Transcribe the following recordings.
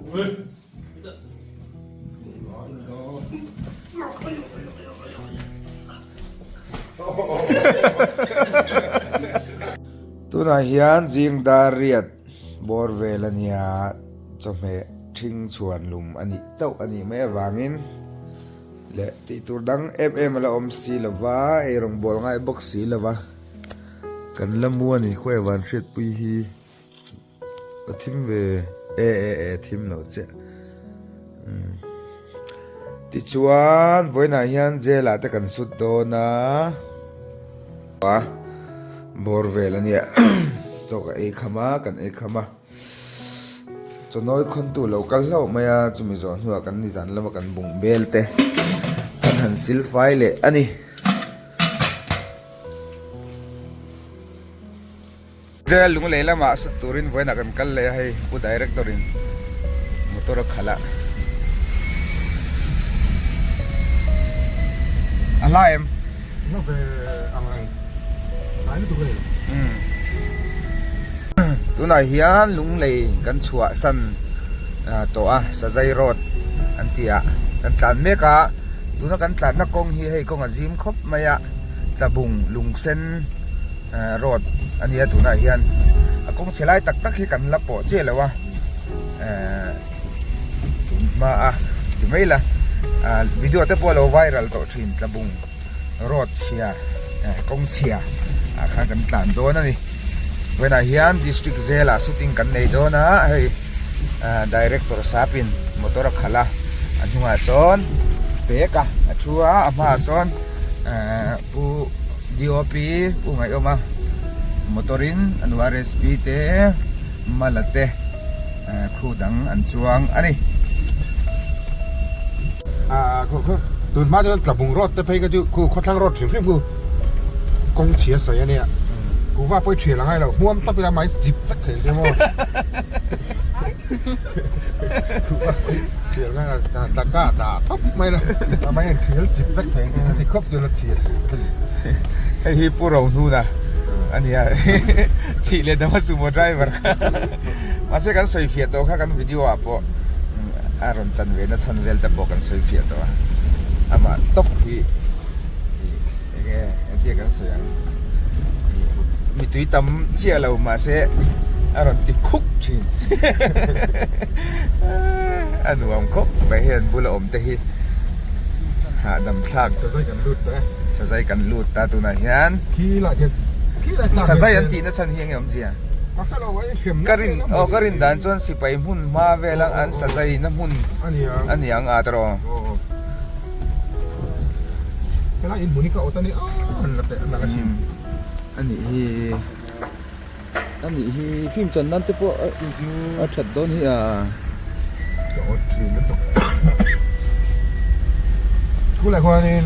Tunah hian zing dar riat bawr vel a nia, chawhmeh ṭhing chhuan lum a nih chauh a nih mai avangin leh tih tur dang em em a la awm si lo va, eirawng bawl ngai bawk si lo va, kan la mu a ni khawi van hriatpui hi. Ka thim ve e e e thim lo chiah umm tichuan vawiinah hian jail ah te kan sut dawn a a bawr vel a nia chaw ka ei kham a kan ei kham a chawnawi khawntu lo kal hlauh mai a chumi zawh hnuah kan nizan lama kan bung bel te kan han sil fai leh a ni. Jail lunglei lamah sut turin vawiinah kan kal leh a hei pu director in motor a khalh a a hla em? Hla ve ang reng hnai lutuk a ni lo. Tunah hian lunglei kan chhuah san tawh a Sazai road an ti a kan tlan mek a tuna kan tlanna kawng hi hei kawng a zim khawp mai a tlabung lungsen. Road a nia tunah hian a kawng chhe lai tak tak hi kan la pawh chiah lo a tun hma a ti mai la video te pawh a lo viral tawh thin tlabung road chhia kawng chhia ah khan kan tlan dawn a ni vawiinah hian district jail ah shooting kan nei dawn a hei director sapin motor a khalh a a hnungah sawn pek a a thu a a hmaah sawn Pu DOP u ngaihawm a motor in a nu RSP te Mala te crew dang an chuang a ni. Ah khu khu tun hma chuan tlabung road te phei kha chu khu khawthlang road hrim hrim khu kawng chhia sawi a nia kuhva pawi thial a ngai lo hmuam tawp ila mai zip vek thei ang che maw. Hei hi Pu Rohnuna a nia thih leh dama sumo driver kha mahse kan sawi fiah tawh kha kan video ah pawh a rawn chan ve na chhan vel te pawh kan sawi fiah tawh a amah tawp hi Enge engtia kan sawi ang mi tui tam chiah lo mahse a rawn ti khuk thin a nuam khawp mai hei an bula awm te hi hahdam thlak sazai kan lut ta e sazai kan lut ta tunah hian sazai an tihna chhan hi enge awmzia ka rin aw ka rin dan chuan sipai hmun hma vel ang an sazai na hmun a ni ang a tawh. Helai in hmun hi ka awt a ni aaa an la teh an la sin. A nih hi a nih hi film chan nan te pawh a that dawn hi a. Ka awt thin lutuk. Khulai khuanin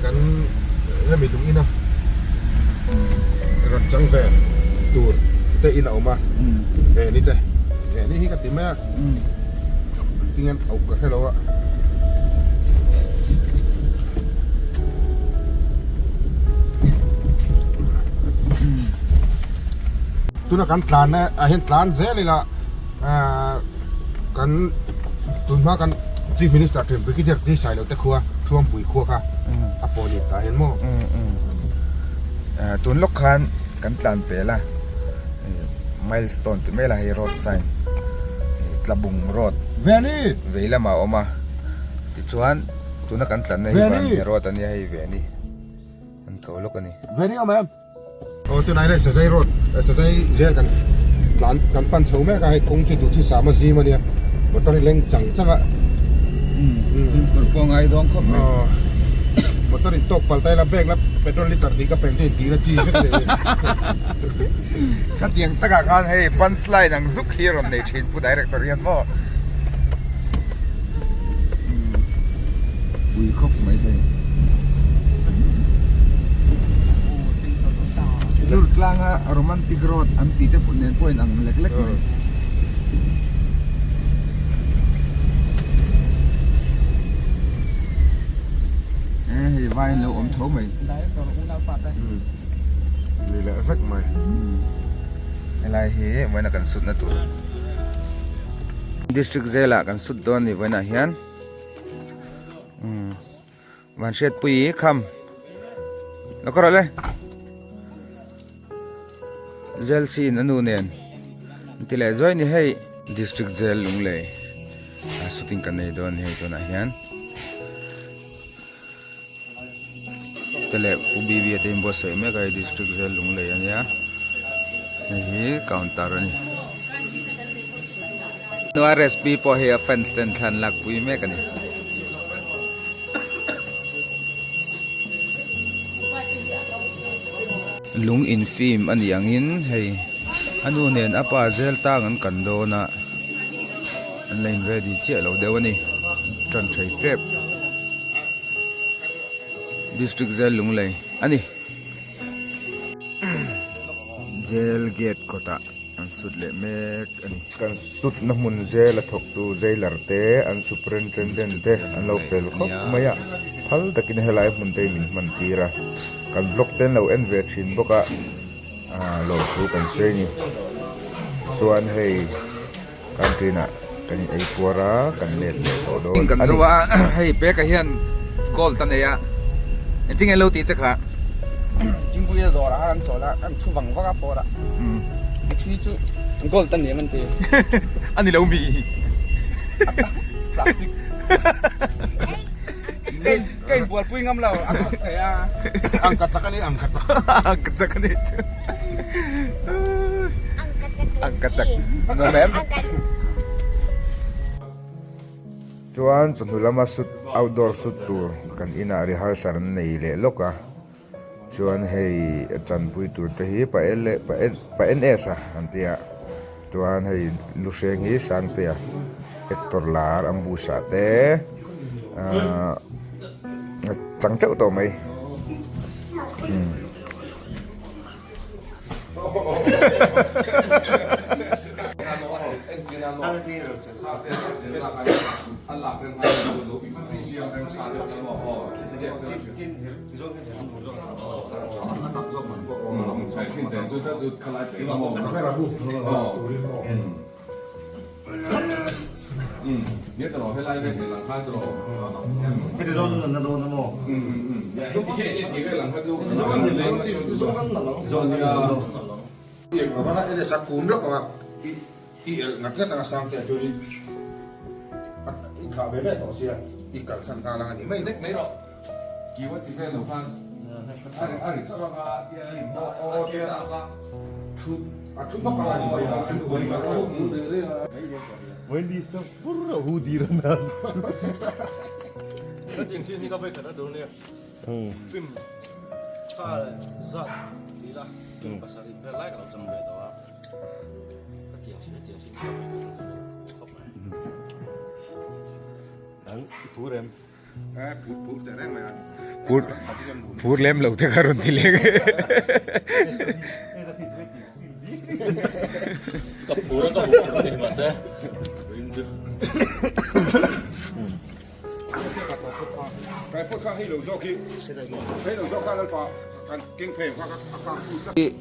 kan hemi lung ina rawn chang ve tur te in a awm a veni te veni hi ka ti mai a. Tinge auh ka hre lo a. Tuna kan tlan na ah hian tlan zel ila ahh kan tunhma kan Chief Minister thin Brigadier T Sailo te khua Thuampui khua kha a pawh ni tah hian maw. Tun lawk khan kan tlan pel a. Milestone tih mai lah hei road sign Tlabung road vei lamah a awm a tichuan tuna kan tlanna hi Vanhne road a nia hei Veni an ko lawk a ni. Veni awm em? Aw tunah hian Sazai road Sazai zel kan tlan kan pan chho mek a hei kawng chu duhthusam a zim a nia motor hi leng chang chang a. Fimkhur pawh ngai dawn khawp mai. Motor in tawk palh ta ila bag la petrol liter hnih ka peng chu intih na chi vek a ni. Khatiang takah khan hei punch line ang zuk hi a rawn nei thin pu director hian maw. Pui khawp mai hei. Durtlanga romantic road an tih te pawh nen pawh in ang lek lek mai. Hei vai an lo awm tho mai. Ni leh vek mai. Helai hi vawiin a kan sutna tur. District jail ah kan sut dawn ni vawiinah hian umm van hriatpui hi kham lo ka rawh le jail sin a nu nen an ti leh zuai ni hei district jail lunglei a shooting kan nei dawn ni hei tunah hian. Te leh Pu Bibi a te inbuatsaih mek a hei district vel Lunglei a nia hei hi counter a ni RSP pawh hei a fans ten thla an lakpui mek a ni. Lung in film a nih angin hei a nu nen a pa zel tang an kan dawn a an la in ready chiah lo deuh a ni tan thei tep. District Jail Lunglei a ni. Jail gate kawtah an sut leh mek a ni. Kan sutna hmun jail a thawktu jailer te an superintendent te an lo fel khawp mai a, phal takin helai hmun te hi min hman tir a, kan vlog te an lo en ve thin bawk a, lawmthu kan sawi a ni. Chuan hei. Canteen ah kan in ei puar a, kan let leh tawh dawn a ni. Hei peka hian gold a nei a, engtin nge lo tih che kha? Chingpui a dawr ah khan an chawl a, an thu vang vak a pawr a, a thi chu gold a ni em an ti. A ni lo mi? Plastic. Ka inbualpui ngam lo, a khawk thei a. Ang ka chak a ni, ang ka chak. Ang ka chak a ni chu. Ang ka chak nuam em? Chuan chawhnu lama shoot outdoor shoot tur kan inah rehearsal an nei leh lawk a, chuan hei chanpui tur te hi pa L pa NS a an tia, chuan hei Luhreng hi Sangtea actor lar Ambush ah te ahh chang teuh tawh mai. Phur lem lo te kha rawn ti leng e.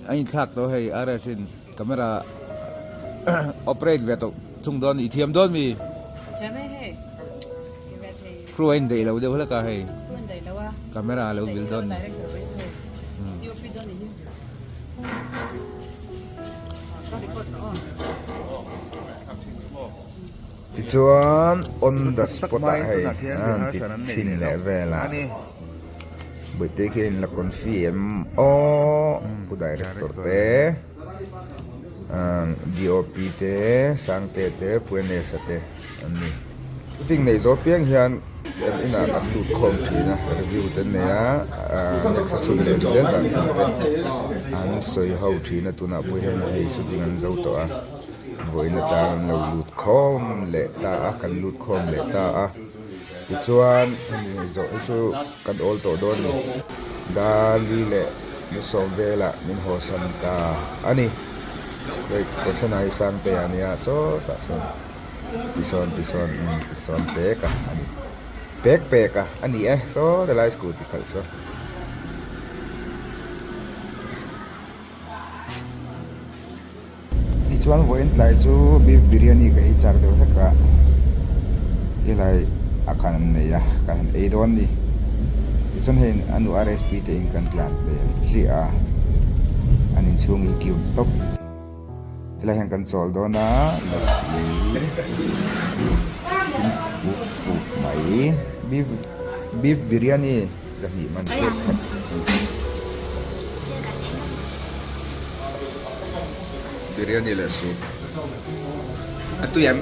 A inthlak tawh hei RS in camera operate ve tawh thung dawn i thiam dawn mi? Thiam e hei. Crew a indaih lo deuh hlek a hei. Camera a lo vil dawn ni. Tichuan on the spot ah hei an ti chhin leh vel a Bawihte khi a inla confi em aw Pu Director te DOP te Sangte te Pu Enesa te an ni. Shooting neih zawh piang hian kan inah kan lut khawm thin a review te an nei a next a shoot leh zel dan tur te an sawi ho thin a tunah pawh hian hei shooting an zo tawh a. Vawiin atang an lo lut khawm leh ta a, kan lut khawm leh ta a. Tichuan hemi zawh hi chu kan awl tawh dawn a ni. Dali leh ni sawm velah min hawsan ta a ni. Hei Kawsana hi Sangte a nia sawtah sawn tisawn tisawn tisawn pek a a ni. Pek pek a a ni e saw helai scooty khalh saw. Tichuan vawiin tlai chu beef biryani ka ei chak deuh hlek a, helai ah khan an nei a, kan han ei dawn a ni. Tichuan hei a nu RSP te in kan tlan hmel chiah a, an inchhung hi cute tawp. Tilai hian kan chawl dawn a, lassi in pup pup mai. Beef beef biryani zahnih man plate khat. Biryani leh soup a tui em?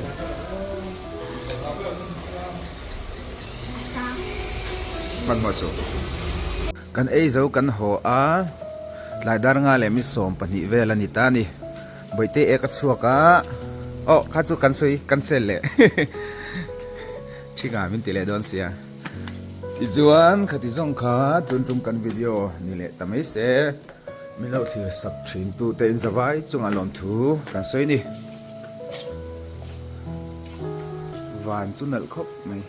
Hmanhmawh chu. Kan ei zo kan haw a, tlai dar nga leh mi 12 vel a ni ta a ni. Bawihte ek a chhuak a, aw kha chu kan sawi cancel leh thing ah min ti leh dawn sia. Tichuan khati zawng kha tun tum kan video ni leh ta mai se. Min lo thlir sak thin tu te in zavai chungah lawmthu kan sawi a ni. Van chu nalh khawp mai.